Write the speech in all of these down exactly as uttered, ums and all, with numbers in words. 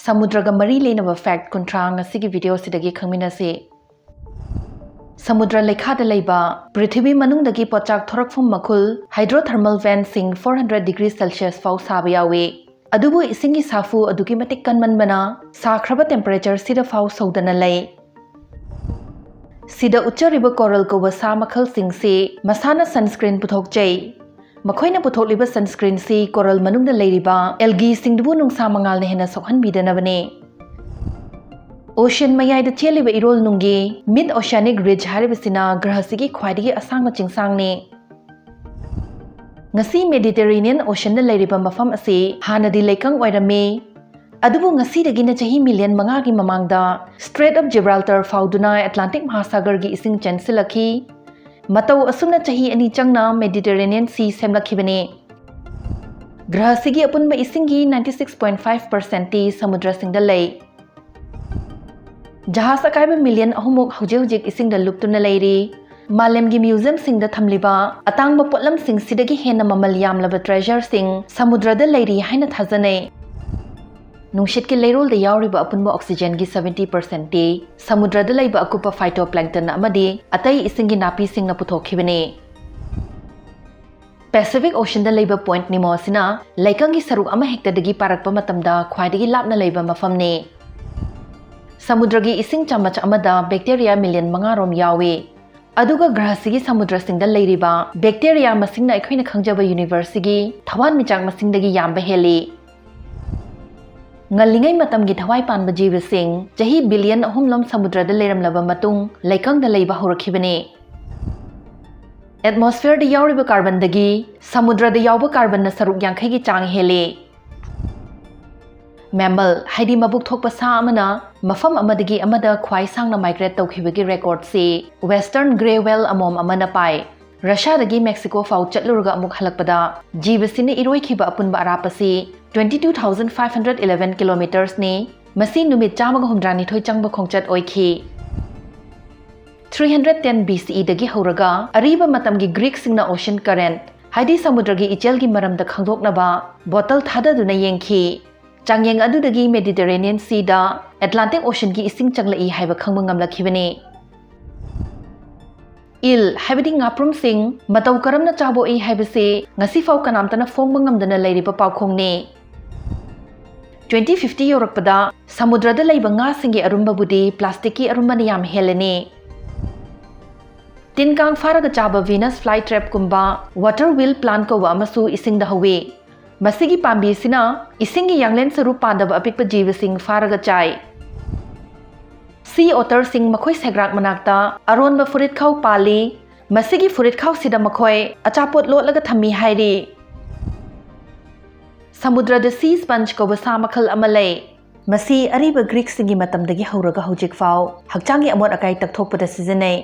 ꯁꯃꯨꯗ꯭ꯔꯒ ꯃꯔꯤ ꯂꯩꯅꯕ fact ꯀꯨꯟꯊ꯭ꯔꯥ ꯉꯁꯤꯒꯤ video ꯁꯤꯗꯒꯤ ꯈꯪꯃꯤꯟꯅꯁꯤ꯫ ꯁꯃꯨꯗ꯭ꯔ ꯂꯩꯈꯥꯗ ꯂꯩꯕ ꯄ꯭ꯔꯤꯊꯤꯕꯤ ꯃꯅꯨꯡꯗꯒꯤ ꯄꯣꯠꯆꯥꯛ ꯊꯣꯔꯛꯐꯝ ꯃꯈꯨꯜ hydrothermal vent ꯁꯤꯡ four hundred degree Celsius ꯐꯥꯎ ꯁꯥꯕ ꯌꯥꯎꯏ꯫ ꯑꯗꯨꯕꯨ ꯏꯁꯤꯡꯒꯤ ꯁꯥꯐꯨ ꯑꯗꯨꯛꯀꯤ ꯃꯇꯤꯛ ꯀꯟꯃꯟꯕꯅ ꯁꯥꯈ꯭ꯔꯕ temperature ꯁꯤꯗ ꯐꯥꯎ ꯁꯧꯗꯅ ꯂꯩ꯫ ꯁꯤꯗ ꯎꯠꯆꯔꯤꯕ coral ꯀꯧꯕ ꯁꯥ ꯃꯈꯜꯁꯤꯡꯁꯤ ꯃꯁꯥꯅ sunscreen ꯄꯨꯊꯣꯛꯆꯩ꯫ ꯃꯈꯣꯏꯅ ꯄꯨꯊꯣꯛꯂꯤꯕ sunscreen ꯁꯤ coral ꯃꯅꯨꯡꯗ ꯂꯩꯔꯤꯕ algae ꯁꯤꯡꯗꯨꯕꯨ ꯅꯨꯡꯁꯥ ꯃꯉꯥꯜꯅ ꯍꯦꯟꯅ ꯁꯣꯛꯍꯟꯕꯤꯗꯅꯕꯅꯤ꯫ Ocean ꯃꯌꯥꯏꯗ ꯆꯦꯜꯂꯤꯕ ꯏꯔꯣꯜ ꯅꯨꯡꯒꯤ mid oceanic ridge ꯍꯥꯏꯔꯤꯕꯁꯤꯅ ꯒ꯭ꯔꯍꯁꯤꯒꯤ ꯈ꯭ꯋꯥꯏꯗꯒꯤ ꯑꯁꯥꯡꯕ ꯆꯤꯡꯁꯥꯡꯅꯤ꯫ ꯉꯁꯤ Mediterranean Ocean ꯗ ꯂꯩꯔꯤꯕ ꯃꯐꯝ ꯑꯁꯤ ꯍꯥꯟꯅꯗꯤ ꯂꯩꯀꯪ ꯑꯣꯏꯔꯝꯃꯤ꯫ ꯑꯗꯨꯕꯨ ꯉꯁꯤꯗꯒꯤꯅ ꯆꯍꯤ million ꯃꯉꯥꯒꯤ ꯃꯃꯥꯡꯗ Strait of Gibraltar ꯐꯥꯎꯗꯨꯅ Atlantic ꯃꯍꯥꯁꯥꯒꯔꯒꯤ ꯏꯁꯤꯡ ꯆꯦꯟꯁꯤꯜꯂꯛꯈꯤ꯫ ꯃꯇꯧ ꯑꯁꯨꯝꯅ ꯆꯍꯤ ꯑꯅꯤ ꯆꯪꯅ Mediterranean Sea ꯁꯦꯝꯂꯛꯈꯤꯕꯅꯤ꯫ ꯒ꯭ꯔꯍꯁꯤꯒꯤ ꯑꯄꯨꯟꯕ ꯏꯁꯤꯡꯒꯤ ninety six point five percent ꯇꯤ ꯁꯃꯨꯗ꯭ꯔꯁꯤꯡꯗ ꯂꯩ꯫ ꯖꯍꯥꯖ ꯑꯀꯥꯏꯕ million ꯑꯍꯨꯝꯃꯨꯛ ꯍꯧꯖꯤꯛ ꯍꯧꯖꯤꯛ ꯏꯁꯤꯡꯗ ꯂꯨꯞꯇꯨꯅ ꯂꯩꯔꯤ꯫ ꯃꯥꯂꯦꯝꯒꯤ museum ꯁꯤꯡꯗ ꯊꯝꯂꯤꯕ ꯑꯇꯥꯡꯕ ꯄꯣꯠꯂꯝꯁꯤꯡꯁꯤꯗꯒꯤ ꯍꯦꯟꯅ ꯃꯃꯜ ꯌꯥꯝꯂꯕ treasure ꯁꯤꯡ ꯁꯃꯨꯗ꯭ꯔꯗ ꯂꯩꯔꯤ ꯍꯥꯏꯅ ꯊꯥꯖꯅꯩ꯫ ꯅꯨꯡꯁꯤꯠꯀꯤ ꯂꯩꯔꯣꯜꯗ ꯌꯥꯎꯔꯤꯕ ꯑꯄꯨꯟꯕ oxygen ꯒꯤ seventy percent ꯇꯤ ꯁꯃꯨꯗ꯭ꯔꯗ ꯂꯩꯕ ꯑꯀꯨꯞꯄ phytoplankton ꯑꯃꯗꯤ ꯑꯇꯩ ꯏꯁꯤꯡꯒꯤ ꯅꯥꯄꯤꯁꯤꯡꯅ ꯄꯨꯊꯣꯛꯈꯤꯕꯅꯤ꯫ Pacific Ocean ꯗ ꯂꯩꯕ Point Nemo ꯑꯁꯤꯅ ꯂꯩꯀꯪꯒꯤ ꯁꯔꯨꯛ ꯑꯃꯍꯦꯛꯇꯗꯒꯤ ꯄꯥꯔꯛꯄ ꯃꯇꯝꯗ ꯈ꯭ꯋꯥꯏꯗꯒꯤ ꯂꯥꯞꯅ ꯂꯩꯕ ꯃꯐꯝꯅꯤ꯫ ꯁꯃꯨꯗ꯭ꯔꯒꯤ ꯏꯁꯤꯡ ꯆꯥꯃꯆ ꯑꯃꯗ bacteria million ꯃꯉꯥ ꯔꯣꯝ ꯌꯥꯎꯏ꯫ ꯑꯗꯨꯒ ꯒ꯭ꯔꯍꯁꯤꯒꯤ ꯁꯃꯨꯗ꯭ꯔꯁꯤꯡꯗ ꯂꯩꯔꯤꯕ bacteria ꯃꯁꯤꯡꯅ ꯑꯩꯈꯣꯏꯅ ꯈꯪꯖꯕ universe ꯁꯤꯒꯤ ꯊꯋꯥꯟꯃꯤꯆꯥꯛ ꯃꯁꯤꯡꯗꯒꯤ ꯌꯥꯝꯕ ꯍꯦꯜꯂꯤ꯫ ꯉꯜꯂꯤꯉꯩ ꯃꯇꯝꯒꯤ ꯊꯋꯥꯏ ꯄꯥꯟꯕ ꯖꯤꯕꯁꯤꯡ ꯆꯍꯤ billion ꯑꯍꯨꯝ ꯂꯣꯝ ꯁꯃꯨꯗ꯭ꯔꯗ ꯂꯩꯔꯝꯂꯕ ꯃꯇꯨꯡ ꯂꯩꯀꯪꯗ ꯂꯩꯕ ꯍꯧꯔꯛꯈꯤꯕꯅꯤ꯫ Atmosphere ꯗ ꯌꯥꯎꯔꯤꯕ carbon ꯗꯒꯤ ꯁꯃꯨꯗ꯭ꯔꯗ ꯌꯥꯎꯕ carbon ꯅ ꯁꯔꯨꯛ ꯌꯥꯡꯈꯩꯒꯤ ꯆꯥꯡ ꯍꯦꯜꯂꯤ꯫ Mammal ꯍꯥꯏꯗꯤ ꯃꯕꯨꯛ ꯊꯣꯛꯄ ꯁꯥ ꯑꯃꯅ ꯃꯐꯝ ꯑꯃꯗꯒꯤ ꯑꯃꯗ ꯈ꯭ꯋꯥꯏ ꯁꯥꯡꯅ migrate ꯇꯧꯈꯤꯕꯒꯤ record ꯁꯤ Western grey whale ꯑꯃꯣꯝ ꯑꯃꯅ ꯄꯥꯏ꯫ ꯔꯁꯤꯌꯥꯗꯒꯤ ꯃꯦꯛꯁꯤꯀꯣ ꯐꯥꯎ ꯆꯠꯂꯨꯔꯒ ꯑꯃꯨꯛ ꯍꯜꯂꯛꯄꯗ ꯖꯤꯕꯁꯤꯅ ꯏꯔꯣꯏꯈꯤꯕ ꯑꯄꯨꯟꯕ ꯑꯔꯥꯞꯄꯁꯤ twenty two thousand five hundred eleven kilometers ꯅꯤ꯫ ꯃꯁꯤ ꯅꯨꯃꯤꯠ ꯆꯥꯝꯃꯒ ꯍꯨꯝꯗ꯭ꯔꯥꯅꯤꯊꯣꯏ ꯆꯪꯕ ꯈꯣꯡꯆꯠ ꯑꯣꯏꯈꯤ꯫ Three hundred ten B C E ꯗꯒꯤ ꯍꯧꯔꯒ ꯑꯔꯤꯕ ꯃꯇꯝꯒꯤ Greek ꯁꯤꯡꯅ ocean current ꯍꯥꯏꯗꯤ ꯁꯃꯨꯗ꯭ꯔꯒꯤ ꯏꯆꯦꯜꯒꯤ ꯃꯔꯝꯗ ꯈꯪꯗꯣꯛꯅꯕ bottle ꯊꯥꯗꯗꯨꯅ ꯌꯦꯡꯈꯤ꯫ ꯆꯥꯡꯌꯦꯡ ꯑꯗꯨꯗꯒꯤ Mediterranean Seaꯗ Atlantic Oceanꯒꯤ ꯏꯁꯤꯡ ꯆꯪꯂꯛꯏ ꯍꯥꯏꯕ ꯈꯪꯕ ꯉꯝꯂꯛꯈꯤꯕꯅꯤ꯫ Eel ꯍꯥꯏꯕꯗꯤ ꯉꯥꯄ꯭ꯔꯨꯝꯁꯤꯡ ꯃꯇꯧ ꯀꯔꯝꯅ ꯆꯥꯕꯣꯛꯏ ꯍꯥꯏꯕꯁꯤ ꯉꯁꯤꯐꯥꯎ ꯀꯅꯥꯝꯇꯅ ꯐꯣꯡꯕ ꯉꯝꯗꯅ ꯂꯩꯔꯤꯕ ꯄꯥꯎꯈꯣꯡꯅꯤ꯫ Twenty fifty ꯌꯧꯔꯛꯄꯗ ꯁꯃꯨꯗ꯭ꯔꯗ ꯂꯩꯕ ꯉꯥꯁꯤꯡꯒꯤ ꯑꯔꯨꯝꯕꯕꯨꯗꯤ plasticꯀꯤ ꯑꯔꯨꯝꯕꯅ ꯌꯥꯝ ꯍꯦꯜꯂꯅꯤ꯫ ꯇꯤꯟ ꯀꯥꯡ ꯐꯥꯔꯒ ꯆꯥꯕ Venus flytrapꯀꯨꯝꯕ water wheel plant ꯀꯧꯕ ꯑꯃꯁꯨ ꯏꯁꯤꯡꯗ ꯍꯧꯋꯤ꯫ ꯃꯁꯤꯒꯤ ꯄꯥꯝꯕꯤꯁꯤꯅ ꯏꯁꯤꯡꯒꯤ ꯌꯥꯡꯂꯦꯟ ꯁꯔꯨ ꯄꯥꯟꯗꯕ ꯑꯄꯤꯛꯄ ꯖꯤꯕꯁꯤꯡ ꯐꯥꯔꯒ ꯆꯥꯏ꯫ Sea otterꯁꯤꯡ ꯃꯈꯣꯏ ꯁꯦꯒ꯭ꯔꯥꯛ ꯃꯅꯥꯛꯇ ꯑꯔꯣꯟꯕ ꯐꯨꯔꯤꯠꯈꯥꯎ ꯄꯥꯜꯂꯤ꯫ ꯃꯁꯤꯒꯤ ꯐꯨꯔꯤꯠꯈꯥꯎꯁꯤꯗ ꯃꯈꯣꯏ ꯑꯆꯥꯄꯣꯠ ꯂꯣꯠꯂꯒ ꯊꯝꯃꯤ ꯍꯥꯏꯔꯤ꯫ ꯁꯃꯨꯗ꯭ꯔꯗ sea sponge ꯀꯧꯕ ꯁꯥ ꯃꯈꯜ ꯑꯃ ꯂꯩ꯫ ꯃꯁꯤ ꯑꯔꯤꯕ Greekꯁꯤꯡꯒꯤ ꯃꯇꯝꯗꯒꯤ ꯍꯧꯔꯒ ꯍꯧꯖꯤꯛ ꯐꯥꯎ ꯍꯛꯆꯥꯡꯒꯤ ꯑꯃꯣꯠ ꯑꯀꯥꯏ ꯇꯛꯊꯣꯛꯄꯗ ꯁꯤꯖꯤꯟꯅꯩ꯫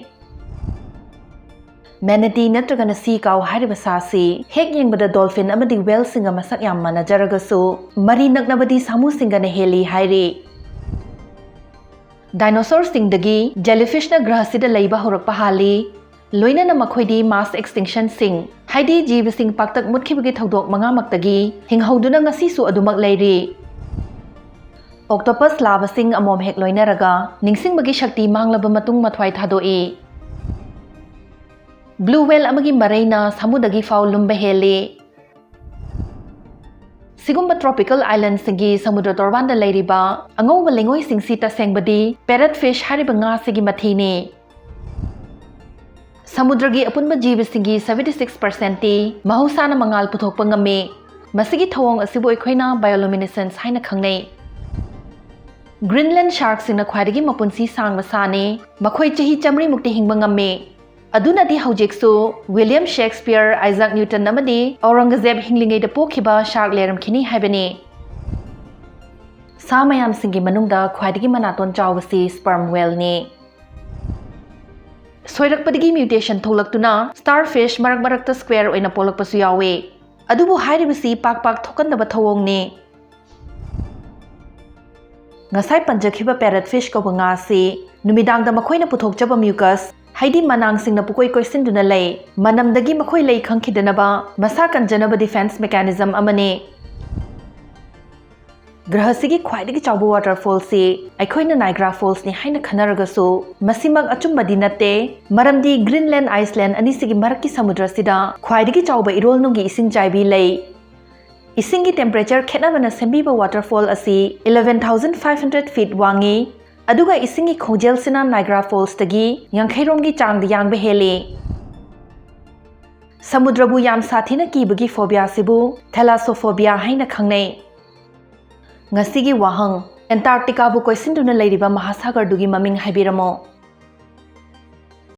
Manatee ꯅꯠꯇ꯭ꯔꯒꯅ sea cow ꯍꯥꯏꯔꯤꯕ ꯁꯥꯁꯤ ꯍꯦꯛ ꯌꯦꯡꯕꯗ dolphin ꯑꯃꯗꯤ whaleꯁꯤꯡꯒ ꯃꯁꯛ ꯌꯥꯝ ꯃꯥꯟꯅꯖꯔꯒꯁꯨ ꯃꯔꯤ ꯅꯛꯅꯕꯗꯤ ꯁꯥꯃꯨꯁꯤꯡꯒꯅ ꯍꯦꯜꯂꯤ ꯍꯥꯏꯔꯤ꯫ Dinosaurꯁꯤꯡꯗꯒꯤ jellyfishꯅ ꯒ꯭ꯔꯍꯁꯤꯗ ꯂꯩꯕ ꯍꯧꯔꯛꯄ ꯍꯥꯜꯂꯤ꯫ ꯂꯣꯏꯅꯅ ꯃꯈꯣꯏꯗꯤ mass extinctionꯁꯤꯡ, ꯍꯥꯏꯗꯤ ꯖꯤꯕꯁꯤꯡ ꯄꯥꯛꯇꯛ ꯃꯨꯠꯈꯤꯕꯒꯤ ꯊꯧꯗꯣꯛ ꯃꯉꯥꯃꯛꯇꯒꯤ ꯍꯤꯡꯍꯧꯗꯨꯅ ꯉꯁꯤꯁꯨ ꯑꯗꯨꯃꯛ ꯂꯩꯔꯤ꯫ Octopus ꯂꯥꯕꯁꯤꯡ ꯑꯃꯣꯝ ꯍꯦꯛ ꯂꯣꯏꯅꯔꯒ ꯅꯤꯡꯁꯤꯡꯕꯒꯤ ꯁꯛꯇꯤ ꯃꯥꯡꯂꯕ ꯃꯇꯨꯡ ꯃꯊ꯭ꯋꯥꯏ ꯊꯥꯗꯣꯛꯏ꯫ Blue whale ꯑꯃꯒꯤ ꯃꯔꯩꯅ ꯁꯥꯃꯨꯗꯒꯤ ꯐꯥꯎ ꯂꯨꯝꯕ ꯍꯦꯜꯂꯤ꯫ ꯁꯤꯒꯨꯝꯕ tropical islandꯁꯤꯡꯒꯤ ꯁꯃꯨꯗ꯭ꯔ ꯇꯣꯔꯕꯥꯟꯗ ꯂꯩꯔꯤꯕ ꯑꯉꯧꯕ ꯂꯩꯉꯣꯏꯁꯤꯡꯁꯤ ꯇꯁꯦꯡꯕꯗꯤ parrotfish ꯍꯥꯏꯔꯤꯕ ꯉꯥꯁꯤꯒꯤ ꯃꯊꯤꯅꯤ꯫ ꯁꯃꯨꯗ꯭ꯔꯒꯤ ꯑꯄꯨꯟꯕ ꯖꯤꯕꯁꯤꯡꯒꯤ seventy six percentꯇꯤ ꯃꯍꯧꯁꯥꯅ ꯃꯉꯥꯜ ꯄꯨꯊꯣꯛꯄ ꯉꯝꯃꯤ꯫ ꯃꯁꯤꯒꯤ ꯊꯧꯑꯣꯡ ꯑꯁꯤꯕꯨ ꯑꯩꯈꯣꯏꯅ bioluminescence ꯍꯥꯏꯅ ꯈꯪꯅꯩ꯫ Greenland sharkꯁꯤꯡꯅ ꯈ꯭ꯋꯥꯏꯗꯒꯤ ꯃꯄꯨꯟꯁꯤ ꯁꯥꯡꯕ ꯁꯥꯅꯤ꯫ ꯃꯈꯣꯏ ꯆꯍꯤ ꯆꯥꯃꯔꯤ ꯃꯨꯛꯇꯤ ꯍꯤꯡꯕ ꯉꯝꯃꯤ꯫ ꯑꯗꯨꯅꯗꯤ ꯍꯧꯖꯤꯛꯁꯨ William Shakespeare, Isaac Newton ꯑꯃꯗꯤ Aurangzeb ꯍꯤꯡꯂꯤꯉꯩꯗ ꯄꯣꯛꯈꯤꯕ shark ꯂꯩꯔꯝꯈꯤꯅꯤ ꯍꯥꯏꯕꯅꯤ꯫ ꯁꯥ ꯃꯌꯥꯝꯁꯤꯡꯒꯤ ꯃꯅꯨꯡꯗ ꯈ꯭ꯋꯥꯏꯗꯒꯤ ꯃꯅꯥꯇꯣꯟ ꯆꯥꯎꯕꯁꯤ sperm whaleꯅꯤ꯫ ꯁꯣꯏꯔꯛꯄꯗꯒꯤ mutation ꯊꯣꯛꯂꯛꯇꯨꯅ starfish ꯃꯔꯛ ꯃꯔꯛꯇ square ꯑꯣꯏꯅ ꯄꯣꯛꯂꯛꯄꯁꯨ ꯌꯥꯎꯏ꯫ ꯑꯗꯨꯕꯨ ꯍꯥꯏꯔꯤꯕꯁꯤ ꯄꯥꯛ ꯄꯥꯛ ꯊꯣꯛꯀꯟꯗꯕ ꯊꯧꯑꯣꯡꯅꯤ꯫ ꯉꯁꯥꯏ ꯄꯟꯖꯈꯤꯕ parrotfish ꯀꯧꯕ ꯉꯥ ꯑꯁꯤ ꯅꯨꯃꯤꯗꯥꯡꯗ ꯃꯈꯣꯏꯅ ꯄꯨꯊꯣꯛꯆꯕ mucus, ꯍꯥꯏꯗꯤ ꯃꯅꯥꯡꯁꯤꯡꯅ ꯄꯨꯀꯣꯏ ꯀꯣꯏꯁꯤꯟꯗꯨꯅ ꯂꯩ꯫ ꯃꯅꯝꯗꯒꯤ ꯃꯈꯣꯏ ꯂꯩ ꯈꯪꯈꯤꯗꯅꯕ ꯃꯁꯥ ꯀꯟꯖꯅꯕ defense mechanism ꯑꯃꯅꯤ꯫ ꯒ꯭ꯔꯍꯁꯤꯒꯤ ꯈ꯭ꯋꯥꯏꯗꯒꯤ ꯆꯥꯎꯕ ꯋꯥꯇꯔꯐꯣꯜꯁꯤ ꯑꯩꯈꯣꯏꯅ ꯅꯥꯏꯒ꯭ꯔꯥ ꯐꯣꯜꯁꯅꯤ ꯍꯥꯏꯅ ꯈꯟꯅꯔꯒꯁꯨ, ꯃꯁꯤꯃꯛ ꯑꯆꯨꯝꯕꯗꯤ ꯅꯠꯇꯦ, ꯃꯔꯝꯗꯤ ꯒ꯭ꯔꯤꯟꯂꯦꯟ ꯑꯥꯏꯁꯂꯦꯟ ꯑꯅꯤꯁꯤꯒꯤ ꯃꯔꯛꯀꯤ ꯁꯃꯨꯗ꯭ꯔꯁꯤꯗ ꯈ꯭ꯋꯥꯏꯗꯒꯤ ꯆꯥꯎꯕ ꯏꯔꯣꯜꯅꯨꯡꯒꯤ ꯏꯁꯤꯡ ꯆꯥꯏꯕꯤ ꯂꯩ꯫ ꯏꯁꯤꯡꯒꯤ ꯇꯦꯝꯄꯔꯦꯆꯔ ꯈꯦꯠꯅꯕꯅ ꯁꯦꯝꯕꯤꯕ ꯋꯥꯇꯔꯐꯣꯜ ꯑꯁꯤ eleven thousand five hundred feet ꯋꯥꯡꯉꯤ, ꯑꯗꯨꯒ ꯏꯁꯤꯡꯒꯤ ꯈꯣꯡꯖꯦꯜꯁꯤꯅ ꯅꯥꯏꯒ꯭ꯔꯥ ꯐꯣꯜꯁꯇꯒꯤ ꯌꯥꯡꯈꯩꯔꯣꯝꯒꯤ ꯆꯥꯡꯗ ꯌꯥꯡꯕ ꯍꯦꯜꯂꯤ꯫ ꯁꯃꯨꯗ꯭ꯔꯕꯨ ꯌꯥꯝ ꯁꯥꯊꯤꯅ ꯀꯤꯕꯒꯤ ꯐꯣꯕꯤꯌꯥꯁꯤꯕꯨ ꯊꯦꯂꯥꯁꯣꯐꯣꯕꯤꯌꯥ ꯍꯥꯏꯅ ꯈꯪꯅꯩ꯫ ꯉꯁꯤꯒꯤ ꯋꯥꯍꯪ: ꯑꯦꯟꯇꯥꯔꯛꯇꯤꯀꯥꯕꯨ ꯀꯣꯏꯁꯤꯟꯗꯨꯅ ꯂꯩꯔꯤꯕ ꯃꯍꯥꯁꯥꯒꯔꯗꯨꯒꯤ ꯃꯃꯤꯡ ꯍꯥꯏꯕꯤꯔꯝꯃꯣ꯫